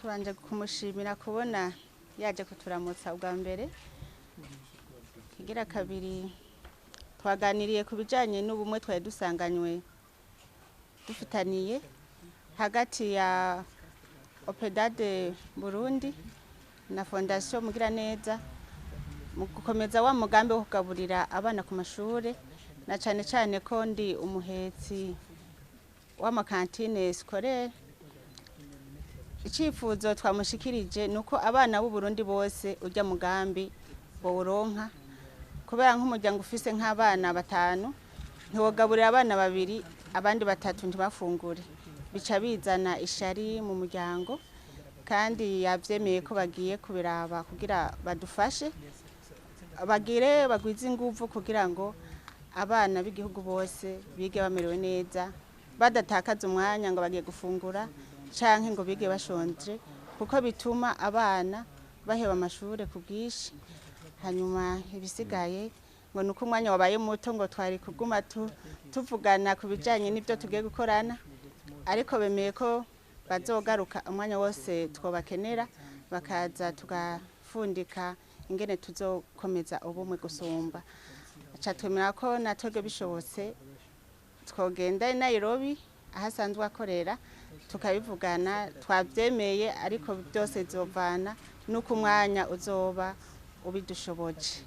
Tubanje kumushimira kubona yaje kuturamutsa ubwa mbere. Kigira kabiri, twaganiriye ku bijyanye n'ubumwe twari dusanganywe dufitaniye hagati ya Opedade Burundi na Fondation Mugiraneza mu gukomeza wa mugambi wo kugaburira abana ku mashure, na cane cane ko ndi umuhetsi w'ama cantines scolaires. Icifuzo twamushikirije ni uko abana b'u Burundi bose urya mugambi bowuronka, kubera nk'umuryango ufise nk'abana batanu ntiwogaburira abana babiri, abandi batatu ntibafungure, bica bizana ishari mu muryango. Kandi yavyemeye ko bagiye kubiraba kugira badufashe, bagire bagwize inguvu kugira ngo abana b'igihugu bose bige bamerewe neza, badatakaza umwanya ngo bagiye gufungura canke ngo bige bashonje, kuko bituma abana baheba amashure ku bwinshi. Hanyuma ibisigaye ngo nuko umwanya wabaye muto, ngo twari kuguma tuvugana ku bijanye n'ivyo tugiye gukorana, ariko bemeye ko bazogaruka umwanya wose twobakenera, bakaza tugafundika ingene tuzokomeza ubumwe gusumba. Aca twemera ko natwebwe bishobotse twogenda i Nairobi aho asanzwe akorera tukabivugana. Twavyemeye, ariko byose bizovana nuko umwanya uzoba ubidushoboje.